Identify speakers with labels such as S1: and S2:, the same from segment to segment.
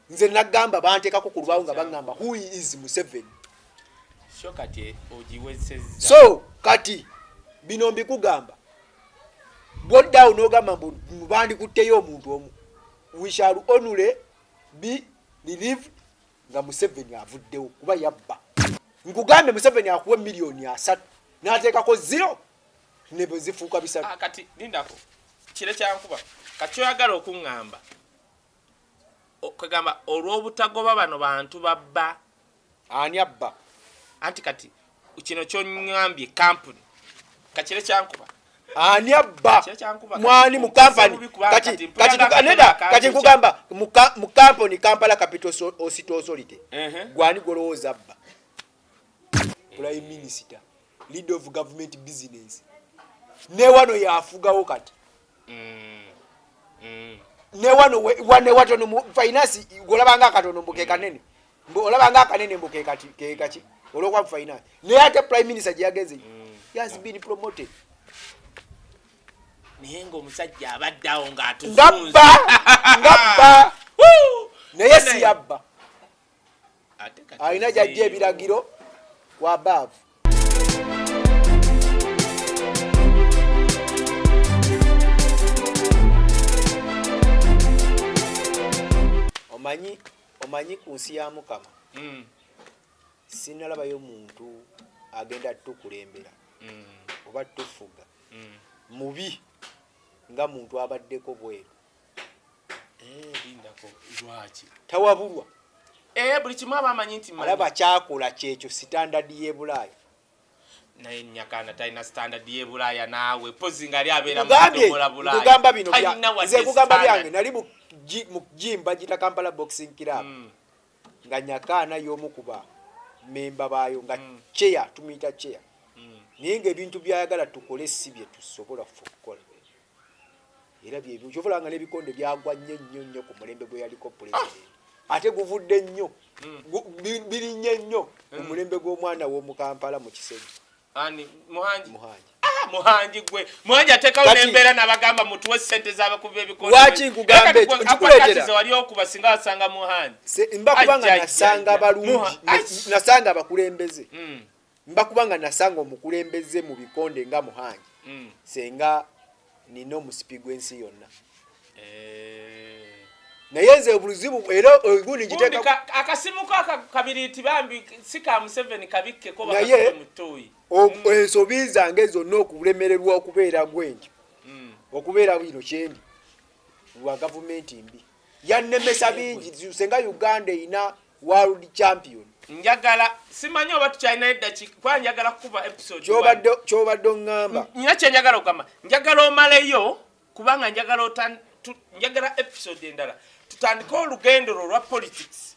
S1: Nze nagamba banteekako ku lubaawo nga baŋŋamba, "Who is Museveni?"
S2: So kati ogiwezezza.
S1: So kati bino mbikugamba, bwoddawo n'ogamba mbu bandikutteyo omuntu omu, we shall only be relieved nga Museveni avuddewo, kuba yabba. Nkugambye, Museveni akuwa 30 million n'ateekako zero ne bwe zifuuka 3.
S2: Ah, kati lindako, kire kyankuba kati kyoyagala okuŋŋamba, kagamba olw'obutagoba bano bantu babba.
S1: Ani abba?
S2: Anti kati kino kyoŋŋambye kampuni, kakire kyankuba.
S1: Ani abba?
S2: Kire kyankuba.
S1: Mwani mu kampani?
S2: Bubi kubanga
S1: kati
S2: kati mpulira
S1: kati
S2: nga
S1: neda
S2: akatono
S1: kati nkugamba mu kampani Kampala Capital City Authority, gwani golowooza abba? Prime Minister, leader of government business, ne wano yafugawo kati. Ne wano wane watono mu finance, golabanga akatono mbu ke kanene, mbu olabanga akanene mbu ke kati ke kaki olwokuba mu finance. Naye ate prime minister gye yagenze, he has been promoted.
S2: Naye ng'omusajja abadde awo ng'atuzunza.
S1: Ngabba, ngabba.
S2: Woo!
S1: Naye si yabba.
S2: Ate kati
S1: alina gyajja
S2: ozeeyo.
S1: Ebiragiro kwa baavu. Omanyi ku nsi ya Mukama, sinalabayo muntu agenda tukulembera oba tufuga mubi nga muntu abaddeko bweru.
S2: Eh, lindako, lwaki?
S1: Tawabulwa.
S2: Eh, buli kimu aba amanyi nti manyi.
S1: Alaba kyakola kyekyo standard y'e Bulaaya.
S2: Naye Nyakana talina standard y'e Bulaaya naawe, pozi nga ali abeera mu
S1: Nkugambye,
S2: kadomola Bulaaya.
S1: nkugamba bino
S2: Talina wadde
S1: nze nkugamba
S2: standard.
S1: byange. Nali mu gym bagita Kampala Boxing Club, nga Nyakaana y'omu ku ba memba baayo, nga chair, tumuyita chair. Naye ngaebintu byayagala tukole si bye tusobola ffe okukola, era byebyo kyova olaba nga n'ebikonde byagwa nnyo nnyo nnyo ku mulembe gwe yaliko pulezidenti, ate guvudde nnyo, birinnye nnyo ku mulembe gw'omwana w'omu Kampala mu Kisenyi.
S2: Ani, Muhangi?
S1: Muhangi.
S2: Ah, Muhangi gwe Muhangi ateekawo n'embeera n'abagamba mutuwe sente z'abakubi b'ebikonde.
S1: Lwaki nkugamba ekyo? Nkikuleetera.
S2: Ze wali okuba singa wasanga Muhangi.
S1: Mba kubanga
S2: Ajja,
S1: nasanga
S2: ajja.
S1: balungi, nasanga abakulembeze. Mba kubanga nasanga omukulembeze mu bikonde nga Muhangi, senga nina omusipi gw'ensi yonna. Naye nze obuzibu era gundi
S2: Gundi
S1: ngiteeka
S2: akasimu ko kabiriiti bambi si ka Museveni, kabikkeko
S1: Naye
S2: bakasule mu ttoyi.
S1: Ensobi zange zonna, okulemererwa okubeera gwentyo, okubeera bino kyendi lwa gavumenti mbi, yannemesa bingi. Senga Uganda erina world champion.
S2: Njagala, simanyi oba tukyalinayo eddakiika, kuba njagala kukuba episode one.
S1: Kyobadde oŋŋamba.
S2: Nyina kyenjagala okugamba, njagala omaleyo, kubanga njagala njagala episode endala tutandike olugendo lwo olwa politics.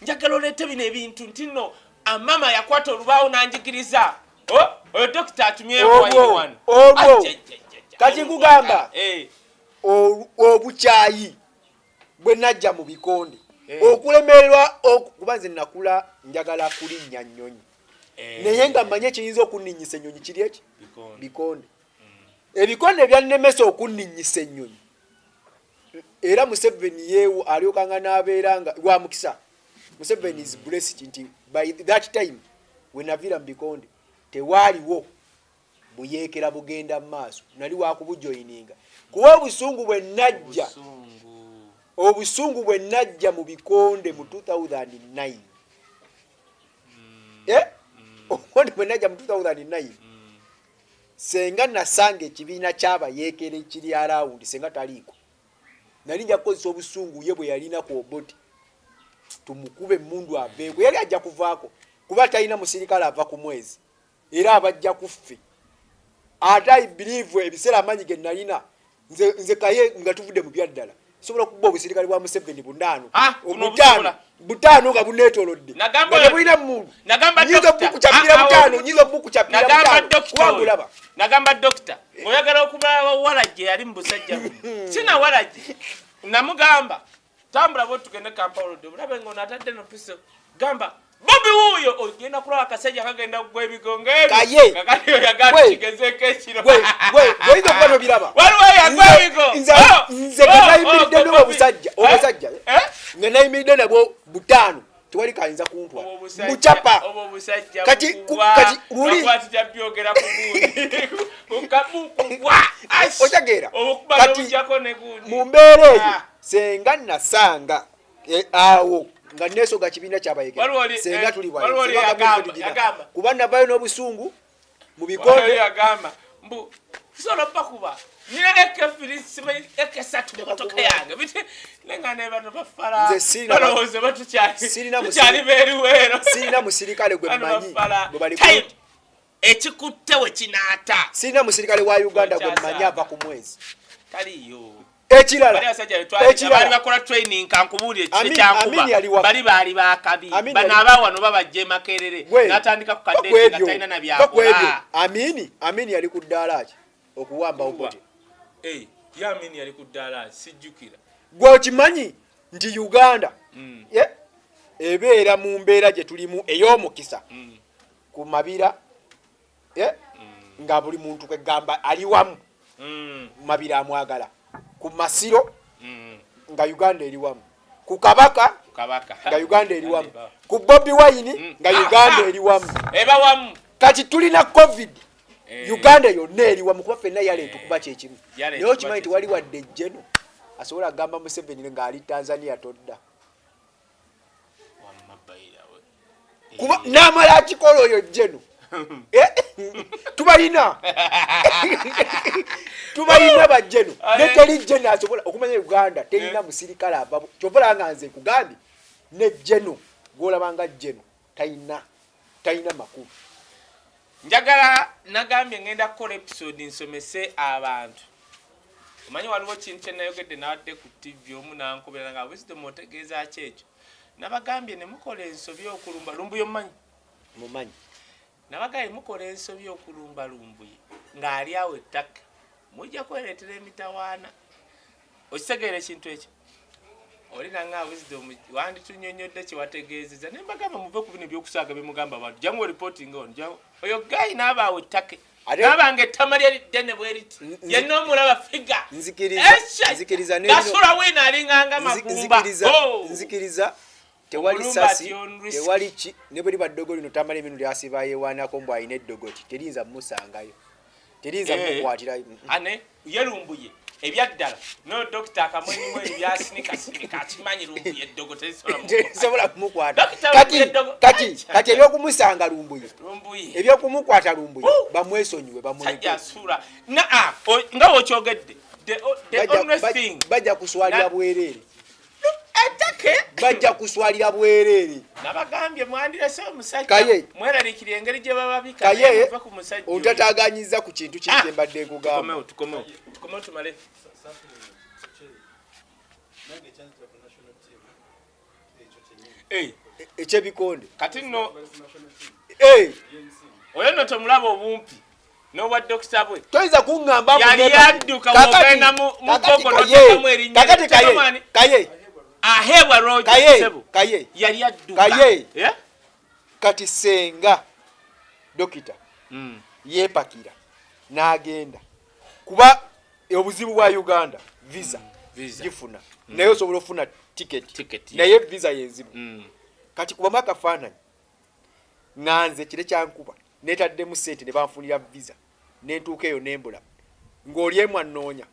S2: Njagala oleete bino ebintu nti nno amama yakwata olubaawo n'anjigiriza. Oh, oyo dokita atumyewo
S1: Olwo,
S2: wine wano.
S1: olwo.
S2: Ajja, ajja, ajja, ajja.
S1: Kati nkugamba, obukyayi bwe najja mu bikonde, okulemererwa kuba nze nakula njagala kulinnya nnyonyi, naye nga mmanyi ekiyinza okunninnyisa ennyonyi kiri eki?
S2: Bikonde.
S1: Bikonde. Ebikonde byannemesa okunninnyisa ennyonyi. Era Museveni yeewo alyokanga n'abeera nga wa mukisa. Museveni is blessed nti by that time we naviira mu bikonde tewaaliwo buyeekera bugenda mu maaso, nali wakubujoyininga, kuba obusungu bwe najja,
S2: Busungu.
S1: Obusungu bwe najja mu bikonde mu 2009, eh? Obukonde bwe najja mu 2009, senga nasanga ekibiina ky'abayeekera ekiri around, senga taliiko, nali nja kukozesa obusungu ye bwe yalina ku Obote, tumukube emundu aveeko. Yali ajja kuvaako, kuba talina musirikale ava ku mwezi, era abajja kuffe. Ate I believe ebiseera amaanyi ge nalina nze kaye nga tuvudde mu byaddala, sobola okuba obusirikale bwa Museveni bunaano,
S2: Ah, buno
S1: obutaano,
S2: obusobola.
S1: butaano nga buneetolodde,
S2: Nagamba
S1: nga tebulina mundu,
S2: Nagamba
S1: nyinza
S2: doctor.
S1: obukukyapira
S2: Ah, ah,
S1: butaano, nyinza obukukyapira
S2: Nagamba
S1: butaano,
S2: doctor
S1: kuba
S2: oyo.
S1: mbulaba.
S2: Nagamba dokita, oyagala okulaba walajje yali mu busajja buno, sina walajje. Namugamba tambula bwe tugende Kampala, odde obulabe nga ono atadde no piso. Gamba Bobi wuuyo ogenda kulaba akasajja kagenda kugwa ebigongo
S1: Kaye.
S2: kakati oyo yagamba
S1: Gwe.
S2: kigezeeko ekiro
S1: Gwe, gwe, oyinza okuba nobiraba.
S2: Waliwo eyagwa ebigo. Oh,
S1: Nze nga
S2: oh,
S1: nayimiridde
S2: oh,
S1: nobwo
S2: Bobi.
S1: obusajja,
S2: Eh?
S1: obusajja
S2: Eh?
S1: nga nayimiridde nabwo butaano, tewali kayinza kuntwala.
S2: Obwo obusajja-
S1: Bucapa.
S2: obwo obusajja
S1: Kati
S2: bukugwa.
S1: kati luli-
S2: Lwakuba tujja byogera ku gundi. Bukugwa. Ash!
S1: Otegeera?
S2: Obukuba
S1: Kati
S2: n'obuggyako ne gundi.
S1: Mu mbeera eyo,
S2: Ah.
S1: senga nasanga awo nga nesoga kibiina kyabayekera,
S2: Waliwo oli-
S1: senga tuli
S2: waliwo oli
S1: bwaye
S2: yagamba.
S1: kuba navayo n'obusungu mu
S2: Waliwo
S1: bikonde.
S2: yagamba mbu tusobola bakuba, nina AK3, simanyi AK3 mu motoka yange. Nenga ne bano bafala
S1: Nze sirina-
S2: balowooza batukyali
S1: sirina
S2: tukyali beeriweero.
S1: Sirina musirikale gwe
S2: Bano
S1: mmanyi
S2: bafala.
S1: gwe bali
S2: Time. Ekikutte we kinaata.
S1: Sirina musirikale wa Uganda gwe
S2: Okyasanga.
S1: mmanyi ava ku mwezi.
S2: Taliyo.
S1: Ekirala,
S2: Bali abasajja betwali
S1: ekirala,
S2: baali bakola training, kankubuulire ekiro kyankuba
S1: Amin yali wa-
S2: bali baali bakabi.
S1: Amin
S2: Bano abawano babajja e Makerere,
S1: Gwe,
S2: n'atandika ku
S1: va
S2: kadeeti
S1: ku
S2: nga
S1: ebyo,
S2: talina na
S1: va ku ebyo.
S2: byakola.
S1: Amini yali ku ddaala ki okuwamba Obote?
S2: Eh, ye Amini yali ku ddaala, sijjukira.
S1: Gwe okimanyi nti Uganda ebeera mu mbeera gye tulimu ey'omukisa ku Mabira, nga buli muntu kwegamba ali wamu, Mabira amwagala, ku Masiro nga Uganda eri wamu, ku Kabaka
S2: Kabaka
S1: nga Uganda eri wamu, ku Bobi Wine nga Uganda eri wamu.
S2: Eba wamu.
S1: Kati tulina COVID, Uganda yonna eri wamu, kuba ffenna yaleeta okuba kyekimu.
S2: Yaleeta
S1: Naye okimanyi
S2: okuba
S1: nti wali wadde ejjeno asobola kugamba Museveni ng'ali Tanzania, todda?
S2: Wamma bayirawe.
S1: Kuba n'amala akikola oyo jeno. Tubalina bajeno, ne teri jeno asobola okumanya Uganda terina musirikale ava. Kyova olaba nga nze nkugambye, ne jeno gwolabanga jeno talina makulu.
S2: Njagala, nagambye ngenda kukola episode nsomese abantu. Omanyi waliwo kintu kyenayogedde nawadde ku TV, omu nankubira nga Wisdom otegeeza ki ekyo. Nabagambye ne mukola ensobi okulumba Lumbuye, omumanyi?
S1: Mumanyi.
S2: Nabagambye mukola ensobi okulumba Lumbuye ng'ali awo ettaka, mujja kwereetera emitawaana. Okitegeera ekintu ekyo? Oli nanga Wisdom wanditunyonyodde kyewategeezeza. Naye mbagamba muve ku bino ebyokusaaga bemugamba abantu, jangu reporting on jangu. Oyo guy n'abaawo ettake naabanga ettama lye ddene bwe riti, yenna omulaba figa.
S1: Nzikiriza
S2: Gasula wiina alinganga magumba. Oh!
S1: Nzikiriza tewali
S2: Omulumba
S1: sasi,
S2: at your own risk.
S1: Tewali ki, ne bwe liba ddogo lino tamala emirundi asiba yeewaanako mbu alina eddogoti, teriyinza mumusangayo, teriyinza mumukwatirayo.
S2: Ane ye Lumbuye ebyaddala no dokita akamwenyumwenyu byasinikasinika akimanyi Lumbuye eddogo terisobola mukwata.
S1: Terisobola kumukwata.
S2: Dokita
S1: Kati
S2: Lumbuye eddogo-
S1: kati
S2: Acha.
S1: kati ebyokumusanga Lumbuye,
S2: Lumbuye
S1: ebyokumukwata Lumbuye,
S2: Woo!
S1: bamwesonyiwe, bamuleke.
S2: Sajja asuula na nga wokyogedde the only thing
S1: Bajja kuswalira bwereere.
S2: Etake.
S1: Bajja kuswalira bwereere.
S2: Nabagambye mwandirese omusajja.
S1: Kaye.
S2: Mweraliikirira engeri gye bababika.
S1: Kaye,
S2: Naye muve ku musajja oyo.
S1: ontataganyiza ku kintu kiri kye mbadde nkugamba.
S2: Tukomewo, tukomewo, tukomewo tumale.
S3: Nange ekyanzita ku national team ekyo kyenyini.
S1: Ekyebikonde.
S2: Kati nno
S3: Bali ku national team ey'emisinde.
S2: Oyo nno tomulaba obumpi n'obwa dokita bwe.
S1: Toyinza kuŋŋamba mbu
S2: Yali adduka bw'ogenda mu
S1: Kakati
S2: Google
S1: Kaye,
S2: n'oteekamu erinnya
S1: kakati
S2: lye.
S1: Kaye,
S2: Teekamu ani?
S1: Kaye,
S2: Aheebwa Roger.
S1: Kaye,
S2: Ssebo.
S1: Kaye.
S2: Yali adduka.
S1: Kaye. Kati senga dokita yeepakira n'agenda, kuba obuzibu bwa Uganda visa.
S2: Visa.
S1: Gifuna, naye osobola ofuna tiketi,
S2: Ticket,
S1: naye visa yenzibu. Kati kubamu akafaananyi ŋŋanze kire kyankuba, neetaddemu sente ne banfunira visa, nentuuka eyo nembula ng'oli emu annoonya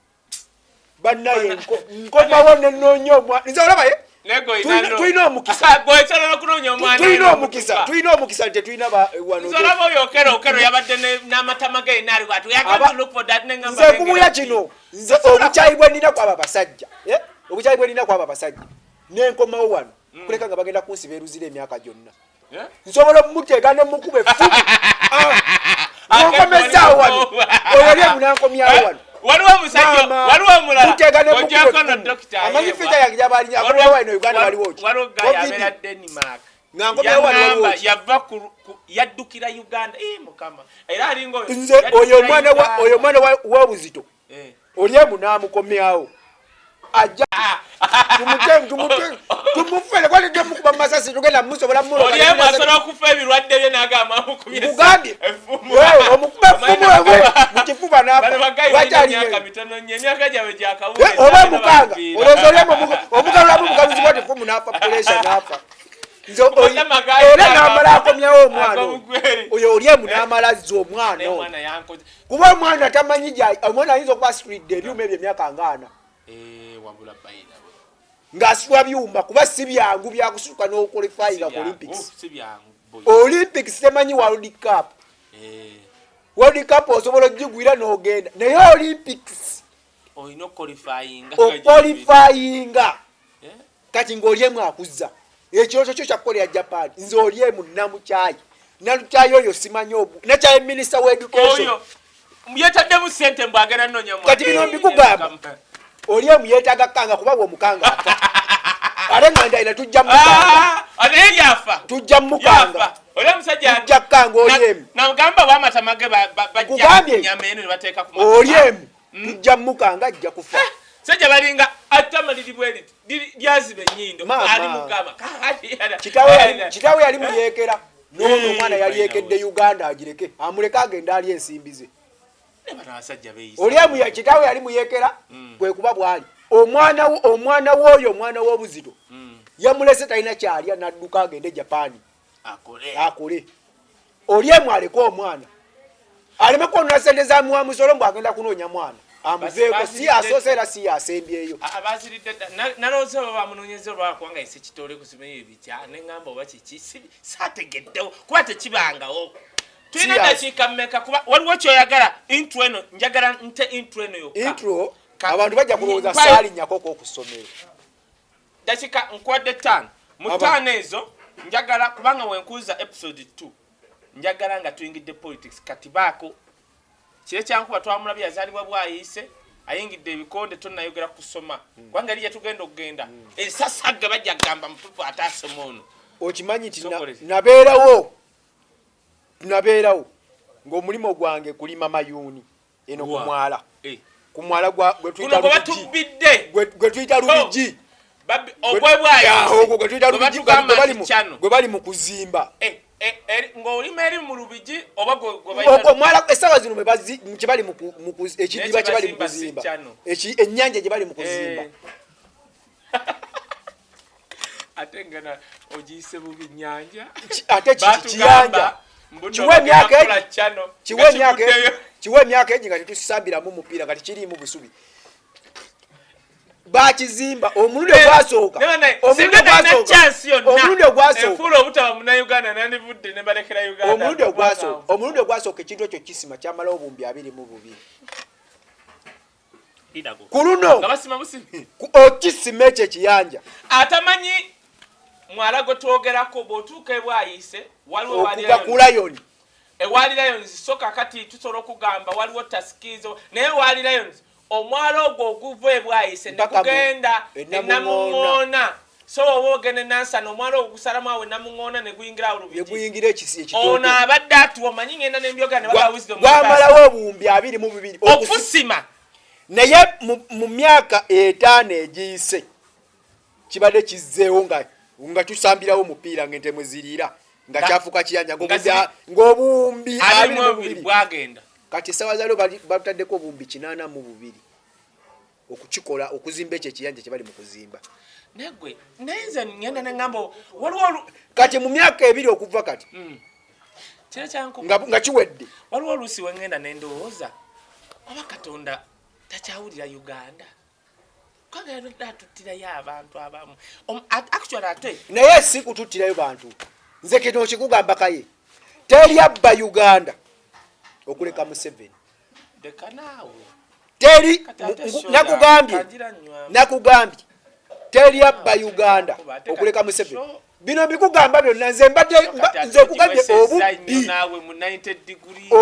S1: bannaye, nkomawo nenoonya omwana nze olaba ye.
S2: Nego
S1: Tulina omukisa.
S2: Gwekyala n'okunoonya omwana.
S1: Tulina
S2: eno
S1: omukisa, tulina omukisa nti tetulina wano.
S2: Nze olaba oyo Okero, Okero yabadde n'amatama ge yenna ali bw'ati. We are going to look for that nengamba
S1: Nze nkubulya kino, nze obukyayi bwe nnina kwabo abasajja, eh? Obukyayi bwe nnina kwabo abasajja, nenkomawo wano kuleka nga bagenda kunsiba eruzira emyaka gyonna.
S2: Eh?
S1: Nsobola omumuteega nemukuba effumu. Ah, nonkomezaawo wano, oyo oli emunankomyawo wano.
S2: Waliwo omusajja,
S1: Maama,
S2: waliwo omulala
S1: muteega ne mukuba
S2: ojjako no
S1: effumu.
S2: dokita
S1: Amanyi
S2: Ayewa.
S1: fita yange gyabalinya akomewo wano Uganda waliwo ki?
S2: Waliwo guy
S1: Covid.
S2: abeera Denmark.
S1: Nga nkomyewo wano waliwo
S2: Yagamba
S1: ki?
S2: yava yaddukira Uganda. Ii, Mukama, era alinga oyo
S1: Nze oyo
S2: yaddukira
S1: omwana wa
S2: Uganda.
S1: oyo omwana w'obuzito, oli emu n'amukomyawo. Ajja tumute, tumute, tumufere kwali temukuba masasi, tugenda musobola.
S2: Oli asobola okufa ebirwadde bye n'agamba amukubye.
S1: Nkugambye.
S2: Effumu.
S1: Omukuba effumu ewe mu kifuba
S2: Bano
S1: n'afa.
S2: bagayi
S1: Lwaki
S2: balina
S1: alina
S2: emyaka mitono nnyo, emyaka gyabwe gyakawunga.
S1: Oba mukanga olowooza oliemu omugalulamu bugaluzi bwati fumu n'afa, pressure n'afa. Nze era n'amala akomyawo omwana oyo.
S2: Akamugweri.
S1: Oyo oliemu n'amala azza omwana
S2: Naye
S1: oyo.
S2: omwana yankoze.
S1: Kuba omwana tamanyi gya omwana ayinza okuba asitulidde ebyuma ebyo emyaka ngaana.
S2: Wabula bayina
S1: Ng'asitula byuma, kuba si byangu byakusituka n'oqualifyinga ku Olympics.
S2: Si byangu boy.
S1: Olympics temanyi World Cup. World Cup osobola ogigwira n'ogenda, naye Olympics
S2: Olina okuqualifyinga.
S1: Oqualifyinga. Kati ng'olyemu akuzza ekirooto kyo kyakukolera Japan. Nze olyemu namukyayi, namukyayi oyo simanyi obu nakyayi minisita wa education.
S2: Oyo yetaddemu sente mbw agenda nonya.
S1: Kati bino mbikugamba. Olyemu yeetaaga kanga, kuba bwomukanga afa, ate nga ndayira tujja mukanga.
S2: Naye yafa.
S1: Tujja mukanga.
S2: Yafa oli omusajja.
S1: Tujja kukanga olyemu.
S2: Nagamba bamatama ge bajja
S1: Nkugambye.
S2: nyama eno ne bateeka ku matama.
S1: Olyemu tujja mukanga, ajja kufa.
S2: Sajja balinga attama liri bwe liti lyaziba ennyindo.
S1: Maama.
S2: Ali mugamba.
S1: Kitaawe yali muyeekera noono omwana yalyekedde Uganda, agireke, amuleke agende ali ensimbi ze.
S2: Ne bano abasajja beeyisa.
S1: Olyemu ya kitaawe yali muyeekera, kwe kuba bwali omwana omwana w'oyo omwana w'obuzito yamulese talina kyalya, n'adduka agende Japaani.
S2: Akole.
S1: Akole. Olyemu aleke omwana aleme kwonona sente za muwa musolo mbu agenda kunoonya mwana, amuveeko. Si asoose era si yasembyeyo.
S2: Baziridde dda. Nalowooza oba bamunoonyeza olwakubanga ese kitole kusimanyi ebitya, neŋŋamba oba kiki, saategeddewo kuba tekibangawo. Tulina dakiika mmeka? Kuba waliwo kyoyagala intro eno, njagala nte intro eno yokka.
S1: Intro abantu bajja kulowooza saalinnyako ku ssomero.
S2: Dakika nkwadde ttaano. Mu ttaano ezo njagala, kubanga wenkuuza episode 2 njagala nga tuyingidde politics. Kati baako kire kyankuba twamulabye yazaalibwa bwayiise ayingidde ebikonde, tonnayogera kusoma, kubanga eri gyetugenda okugenda ensasagge bajja kugamba mutufu ate asoma ono.
S1: Okimanyi nti
S2: Sokolezi.
S1: Nabeerawo ng'omulimu gwange kulima mayuuni eno ku mwala, ku mwala gwe tuyita
S2: Guno gwe
S1: Lubigi.
S2: batubbidde.
S1: Gwe tuyita Lubigi.
S2: Ogwebwayi.
S1: Ogwo gwe tuyita
S2: Gwe
S1: Lubigi,
S2: batugamba
S1: gwe bali
S2: nti
S1: mu- gwe bali mu kuzimba.
S2: Ng'olima eri mu Lubigi oba gwe bayita
S1: Omwala essaawa zino mwe kye bali ekidiba kye bali mu
S2: Naye kye bazimba si
S1: kuzimba.
S2: channel.
S1: Ennyanja gye bali mu kuzimba.
S2: Ate nga ogiyise bubi nyanja.
S1: Ate kiyanja. Kiwa emyaka kiwa emyaka egi nga tetusambiramu mupiira, nga tekiriimu busubi. Bakizimba omulundi ogwasooka, omulundi ogwasooka, omulundi ogwasooka.
S2: Enfuula obutaba munauganda nandivudde ne balekera Uganda.
S1: Omulundi ogwasooka ekintu ekyo kisima kyamalawo obuwumbi 22. Ku luno
S2: Nga basima busimi.
S1: Okisima ekyo ekiyanja.
S2: Atamanyi mwala gwe twogerako, bw'otuuka ebwayise waliwo
S1: Okuva ku Lion.
S2: Ewaali Lions. So kakati tusobola okugamba waliwo tasikizo, naye waali Lions, omwala ogwo oguva ebwayise
S1: Mpaka
S2: negugenda
S1: e
S2: enamuŋoona. So oba ogenda enansana, omwala ogwo gusalamu awo enamuŋoona neguyingira awo Lubigi.
S1: Neguyingira ekisi
S2: Ono
S1: ekitooke.
S2: Abadde atuwa omanyi ngenda nembyogera ne baga wisdom.
S1: Gwamalawo obuwumbi 22
S2: okusima.
S1: Naye mu myaka 5 egiyise kibadde kizzeewo nga tusambirawo omupiira, ng'entemwe ziriira, nga kyafuuka kiyanja,
S2: Nga
S1: ng'obuwumbi
S2: abiri
S1: abiri
S2: mu
S1: mu
S2: bubiri
S1: bubiri
S2: bwagenda.
S1: Kati essaawa zaliwo batutaddeko obuwumbi 82 okukikola, okuzimba ekyo ekiyanja kye bali mu kuzimba.
S2: Naye gwe, naye nze ngenda neŋŋamba waliwo
S1: Kati mu myaka 2 okuva kati
S2: Kiro kyankuba.
S1: nga kiwedde.
S2: Waliwo oluusi wengenda nendowooza oba Katonda takyawulira Uganda, kubanga yalwadde atuttirayo abantu abamu. Actually ate
S1: Naye si kututtirayo bantu, nze kino kikugamba kaye, teri abba Uganda okuleka Museveni.
S2: Leka naawe.
S1: Teri.
S2: Kati ate soda,
S1: Nakugambye.
S2: kagira nnywamu.
S1: Nakugambye, teri abba Uganda
S2: Ate
S1: okuleka
S2: kati
S1: Museveni. Bino mbikugamba byonna, nze mbadde
S2: Kati ate
S1: nze okugambye
S2: ogiwesezza nnyo
S1: obubbi.
S2: naawe mu 90 degrees.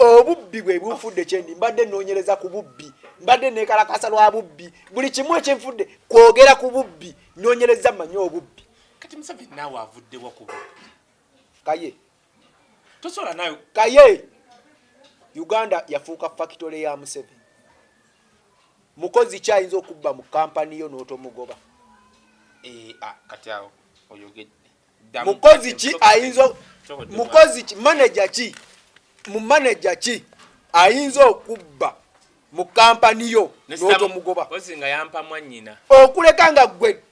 S1: Obubbi bwe bunfudde kyendi. Mbadde noonyereza ku bubbi, mbadde nekalakasa lwa bubbi, buli kimu ekinfudde kwogera ku bubbi, noonyereza mmanyi obubbi.
S2: Kati Museveni naawe avuddewa ku bubbi?
S1: Kaye.
S2: Tosobola naawe.
S1: Kaye, Uganda yafuuka factory ya Museveni. Mukozi ki ayinza okubba mu kampani yo n'otomugoba?
S2: Eh, ah, kati awo oyogedde.
S1: Mukozi ki ayinza, mukozi ki, manager ki, mu manager ki ayinza okubba mu kampani yo n'otomugoba?
S2: Nga yampa mwannyina.
S1: Okuleka nga gwe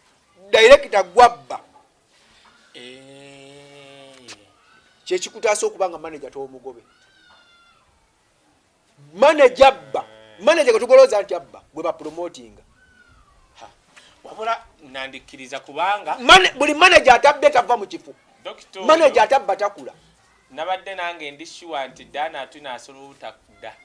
S1: director gwabba.
S2: Eh.
S1: Kyekikutaasa okuba nga manager tomugobe. Manager abba, manager gwe tugolooza nti abba gwe bapromotinga.
S2: Wabula nandikkiriza kubanga
S1: buli manager atabbe tava mu kifo. Manager atabba takula.
S2: Nabadde nange ndi sure nti Dana Atwine asobola obutadda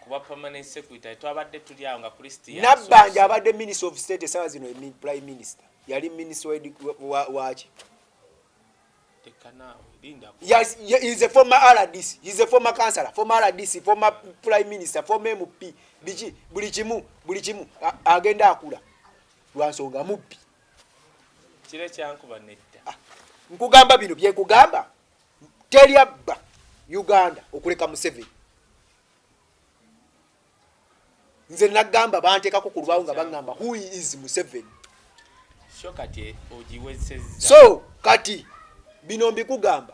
S2: kuba permanent secretary, twabadde tuli awo nga Christian
S1: Nabbanja abadde minister of state, esawa zino prime minister, yali minister waki? Yes, he's a former RDC, he's a former councillor, former RDC, former prime minister, former MP, biki, buli kimu, buli kimu agenda akula lwa nsonga mubbi.
S2: Kire kyankuba nedda.
S1: Ah, nkugamba bino byenkugamba, teri abba Uganda okuleka Museveni. Nze nagamba bantekako ku lubaawo nga baŋŋamba who is Museveni.
S2: So kati ogiwezezza.
S1: So kati bino mbikugamba,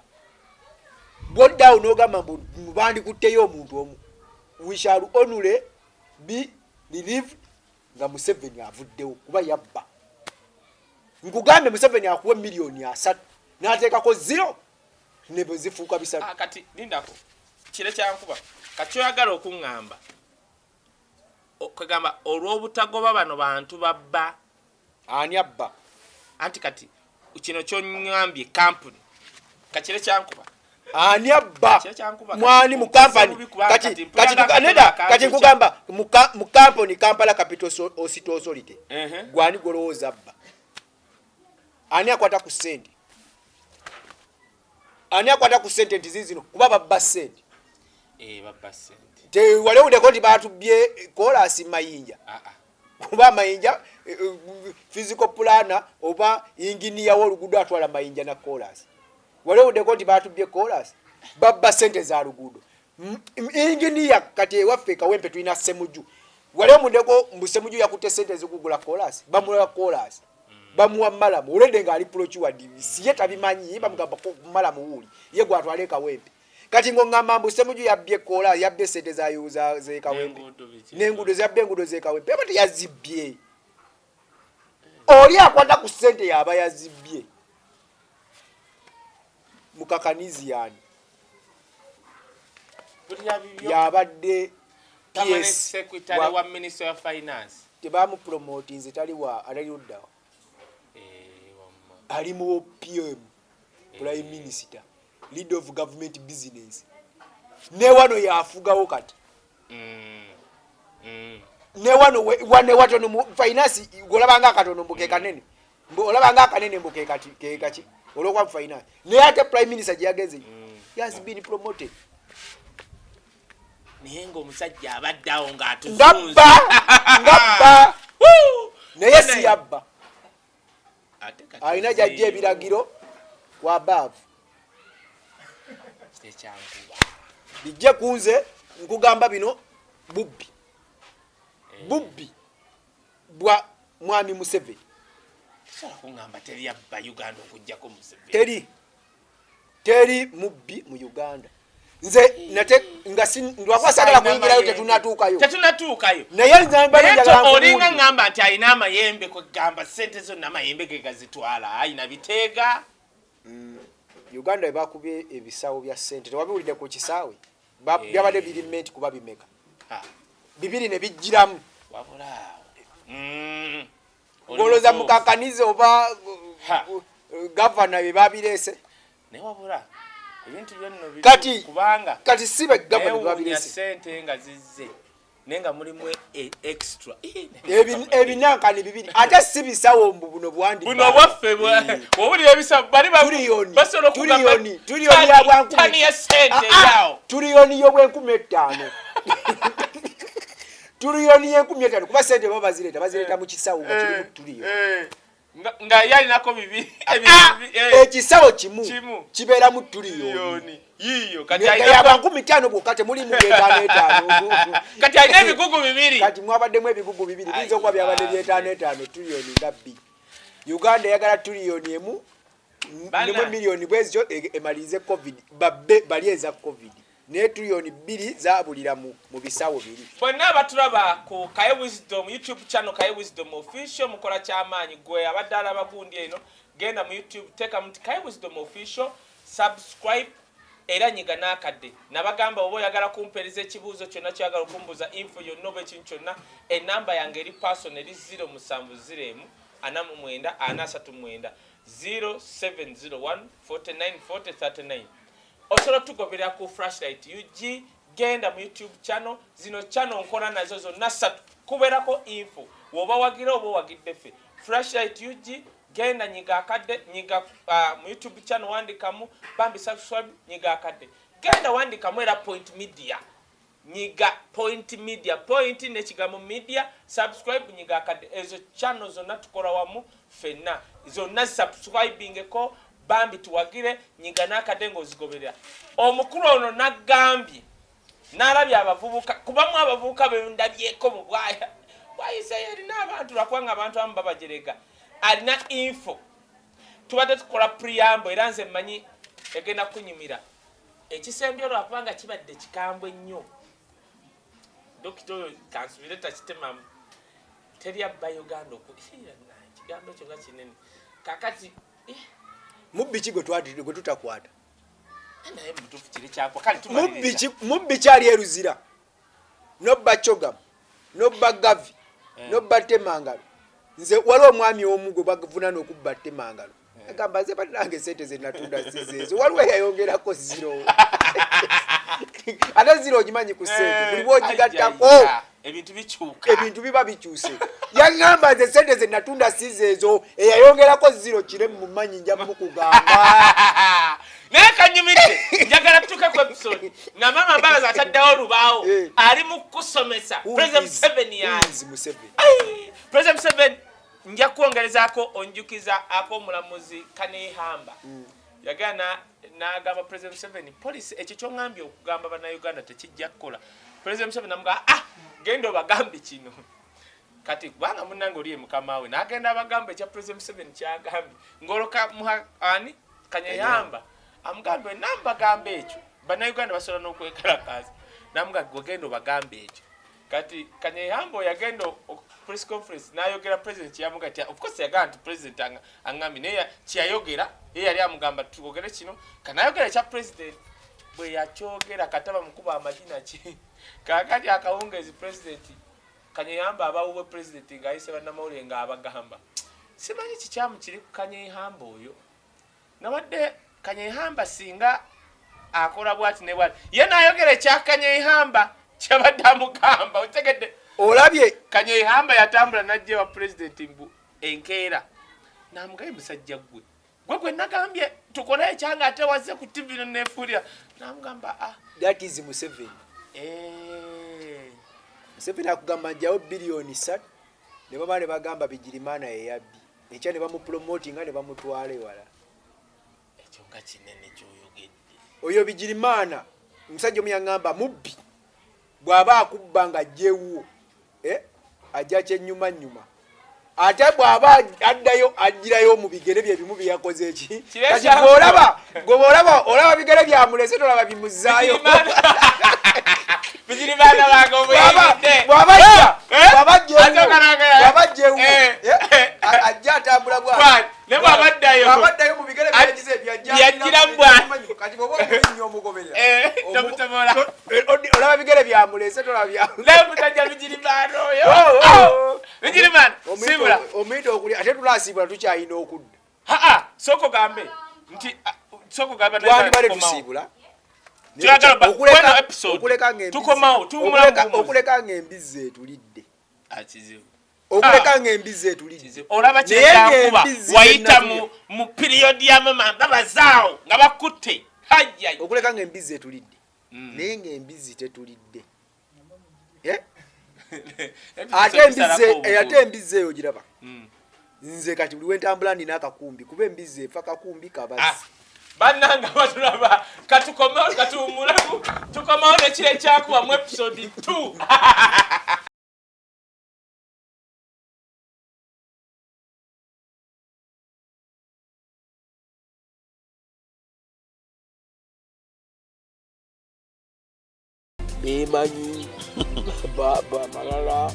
S1: bw'oddaawo n'ogamba mbu bandikutteyo omuntu omu, we shall only be relieved nga Museveni avuddewo kuba yabba. Nkugambye Museveni akuwe 30 million n'ateekako zero ne bwe zifuuka 3.
S2: Ah, kati lindako, kire kyankuba kati oyagala okuŋŋamba kwegamba olw'obutagoba bano bantu babba.
S1: Ani abba?
S2: Anti kati kino kyoŋŋambye kampuni kakire kyankuba.
S1: Ani abba?
S2: Kire kyankuba.
S1: Mwani mu kampani? Kati kati neda, kati nkugamba mu kampani Kampala Capital City Authority, gwani gwolowooza abba? Ani akwata ku ssente? Ani akwata ku ssente nti zizino? Kuba babba ssente.
S2: Eh, babba ssente.
S1: Tewaliwuddeko nti batubye kolasi mayinja?
S2: Ah, ah.
S1: Kuba amayinja, physical planner oba inginiya w'oluguudo atwala mayinja na kolasi. Waliwuddeko nti batubye kolasi? Babba ssente za luguudo. Inginiya kati ewaffe Kawempe tulina Semuju. Wali omundeko mbu Semuju yakutte ssente ezikugula kolasi? Bamuwa kolasi, bamuwa murram olwedde ng'ali procured, siye tabimanyi, bamugamba murram wuuli ye gwatwala e Kawempe. Kati ng'oŋŋamba mbu Semuju yabbye kola, yabbye ssente z'e Kawempe
S2: N'enguudo biki?
S1: N'enguudo, yabbye enguudo z'e Kawempe? Aba teyazibbye. Oli akwata ku ssente yaba yazibbye. Mukakanizi yani?
S2: Bulira bibyo.
S1: Yabadde
S2: permanent
S1: PS
S2: secretary wa minister wa finance.
S1: Tebamupromotinze, tali wa, atali luddawa?
S2: Eh, wamma.
S1: Ali mu PM, prime minister, leader of government business, ne wano yafugawo kati. Ne wano wane watono mu finance golabanga akatono mbu ke kanene, mbu olabanga akanene mbu ke kati ke kaki olwokuba mu finance. Naye ate prime minister gye yagenze, he has been promoted.
S2: Naye ng'omusajja abadde awo ng'atuzunza.
S1: Ngabba, ngabba, naye si yabba.
S2: Ate kati
S1: alina gyajja
S2: ozeeyo.
S1: Ebiragiro kwa baavu.
S2: Tekyankuba.
S1: Bijje kunze, nkugamba bino bubbi, bubbi bwa mwami Museveni.
S2: Tosobola kuŋŋamba teri abba Uganda okugjako Museveni.
S1: Teri, teri mubbi mu Uganda. Nze nate nga lwakuba sagala kuyingirayo, tetunatuukayo.
S2: Tetunatuukayo.
S1: Naye nze mbadde
S2: Naye
S1: njagala
S2: olinga
S1: nkubuulire.
S2: Ŋŋamba nti alina amayembe, kwegamba sente zonna amayembe ge gazitwala, ayina biteega.
S1: Uganda webakubye ebisawo bya ssente, tewabiwulidde ku kisaawe? Byabadde biri menti kuba bimeka?
S2: Ha,
S1: 2 ne bijjiramu.
S2: Wabula awo Oli
S1: Ngolooza
S2: mutuufu.
S1: mukakanize oba
S2: Ha.
S1: gavana bye babireese.
S2: Naye wabula ebintu byonno biri kubanga
S1: Kati si be gavana
S2: neewuunya
S1: babirese.
S2: Ssente nga zizze naye nga mulimu extra.
S1: Ebinankani 2, ate si bisawo mbu buno bwandi
S2: Buno bwaffe owulira ebisawo bali
S1: Tuliyoni,
S2: basobola okugamba
S1: tuliyoni, tuliyoni ya bwankumi.
S2: Tani ya ssente
S1: Ah, ah,
S2: eryawo.
S1: Tuliyoni y'obwenkumi 5, tuliyoni y'enkumi 5, kuba sente baba bazireeta, bazireeta mu kisawo nga kirimu tuliyoni.
S2: Nga ye alinako bibi.
S1: Ah!
S2: Eh.
S1: Ekisawo kimu kibeeramu tuliyoni.
S2: Yiyo kati
S1: alina 50,000 bwokka, temulimu byetaano etaano.
S2: Kati alina ebigugu bibiri.
S1: Kati mwabaddemu ebigugu bibiri, biyinza okuba byabadde byetaano etaano, tuliyoni nga bbiri. Uganda eyagala tuliyoni emu nemu miliyoni bwezityo emalirize COVID, babbe bali eza COVID, naye tuliyoni bbiri zabulira mu bisawo biri.
S2: Bonna abatulaba ku Kaye Wisdom YouTube channel, Kaye Wisdom Official, mukola kyamaanyi. Gwe abadde alaba gundi eno, genda mu YouTube, teekamu nti Kaye Wisdom Official, subscribe era nyiga n'akadde. Nabagamba, oba oyagala kumpeereza ekibuuzo kyonna kyoyagala okumbuuza, info yonna oba ekintu kyonna, enamba yange eri person eri 0701 49 439, 0701 49 40 39. Osobola otugoberera ku Flashlight UG. Genda mu YouTube channel, zino channel nkola nazo zonna ssatu, kubeerako info woba wagira oba owagidde ffe. Flashlight UG, genda nyiga akadde, nyiga mu YouTube channel, wandikamu bambi subscribe, nyiga akadde. Genda wandikamu era Point Media, nyiga Point Media, Point n'ekigambo Media, subscribe, nyiga akadde. Ezo channel zonna tukola wamu ffenna, zonna subscribingeko bambi, tuwagire, nyiga n'akadde ng'ozigoberera. Omukulu ono naggambye n'alabye abavubuka, kubamu abavubuka bendabyeko mu bwaya bwayiseeyo, erina abantu, lwakubanga abantu abamu babajerega. Alina info, tubadde tukola preamble, era nze mmanyi egenda kunyumira ekisembyo, lwakubanga kibadde kikambwe nnyo. Dokita oyo kansubire takitemamu, teri abba Uganda oku ekigambo ekyo nga kinene kakati.
S1: Mubbi ki gwe tutakwata?
S2: Naye mubutuufu kiri kyakwa kale.
S1: Mubbi kyali eruzira, nobba Chogam, nobba Gavi, nobba Temangalo. Nze waliwo omwami omu gwe bavunana okubba Temangalo, agamba, "Nze bannange sente zenatunda sizeezo, waliwo eyayongerako zero." Ate zero ogimanyi ku sente buli bwogigattako
S2: ebintu bikyuka.
S1: Ebintu biba bikyuse. Yaŋŋamba, "Nze sente zenatunda sizeezo, eyayongerako zero kire mumanyi, nja mukugamba."
S2: Naye kanyumidde, njagala tutuuke ku episode nga Mama Mbabazi ataddewo olubaawo, ali mu kusomesa President Museveni. Yani President Museveni, nja kwongerezaako onjukiza ak'omulamuzi Kanyeihamba. Yagana n'agamba President Museveni, "Policy ekyo kyoŋŋambye okugamba Bannayuganda tekijja kukola." President Museveni namugamba, "Ah, genda obagambe kino kati, kubanga munnange oli ye mukama we." N'agenda abagamba ekya President Museveni kyagambye, ng'oloka ani Kanyeihamba amugambe, "Nambagamba ekyo, Bannayuganda basobola n'okwekalakaasa." Namugamba, "Gwegenda obagambe ekyo." Kati Kanyeihamba oyo yagenda press conference n'ayogera president kyeyamuga ti, of course yagamba nti president aŋŋambye, naye kyeyayogera ye yali amugamba twogere kino. Kanayogera ekya president, bwe yakyogera kataba mukuba amagina ki. Kakati akawungezi president Kanyeihamba abawubwe president ng'ayise bannamawulire ng'abagamba, "Simanyi kikyamu kiri ku Kanyeihamba oyo, nabadde Kanyeihamba singa akola bwati ne bwati." Ye n'ayogera ekya Kanyeihamba kyabadde amugamba, otegedde?
S1: Olabye.
S2: Kanyeihamba yatambula najja ewa pulezidenti mbu enkeera, namugaye, "Musajja gwe, gwe gwe nagambye tukole ekyanga, ate wazze ku TV nenefuulira." Namugamba, "Ah."
S1: That is Museveni. Museveni akugamba njawo biliyoni 3, ne bamala ne bagamba Bigirimana yeyabbi, ekya ne bamupromotinga ne bamutwala ewala.
S2: Ekyo nga kinene kyoyogedde.
S1: Oyo Bigirimana, omusajja omu yaŋŋamba mubbi, bw'aba akubba ng'ajja ewuwo, eh, ajja kyenyumanyuma, ate bw'aba addayo agirayo mu bigere bye bimu byeyakoze eki. Kati gweolaba, gwe olaba bigere byamulese, tolaba bimuzaayo.
S2: Bigiri baana bange obuyingidde.
S1: Bw'aba ajja ewuwo, ajja atambula.
S2: Bw'ati. Ne bw'aba addayo.
S1: Bw'aba addayo mu bigere byagize.
S2: Byajjiramu bw'ati.
S1: Kati bw'oba omulinnya omugoberera,
S2: Tomutobola.
S1: Olaba bigere byamulese, tolaba bya
S2: Naye mutajja Bigiri baana oyo.
S1: Oh, oh.
S2: Bigiri baana sibula.
S1: Omuyita okulya, ate tulasiibula, tukyayina okudda.
S2: Haa, sooka ogambe nti sooka ogambe.
S1: Twandibadde tusiibula.
S2: Tuyagala kweno episode.
S1: Okuleka ng'embizzi-
S2: Tukomawo, tuwumula buwumuzi.
S1: Okuleka ng'embizzi etulidde.
S2: Ah, kizibu.
S1: Okuleka ng'embizzi etulidde.
S2: Kizibu. Olaba
S1: Naye
S2: kyekyakuba
S1: ng'embizzi
S2: wayita
S1: gye
S2: mu period ya Mama Mbabazaawo nga bakutte hajjai.
S1: Okuleka ng'embizzi etulidde, naye ng'embizzi tetulidde. Eh? Ate embizzi eyo giraba. Nze kati buli wentambula nina akakumbi kuba embizzi efa kakumbi kabazi.
S2: Ah, bannange abatulaba katukomewo katuwummulemu tukomewo nekiro ekyakuba mu episode 2.
S1: Bemanyi malala.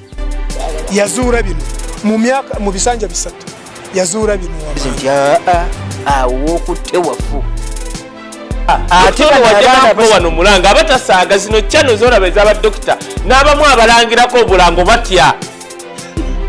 S4: Yazuula bino mu myaka mu bisanja bisatu yazuula bino.
S5: Nti aa awo wokutte wafu.
S2: Ate wajja wano mulanga abatasaaga zino channel zolaba ez'abadokita n'abamu abalangirako obulango batya.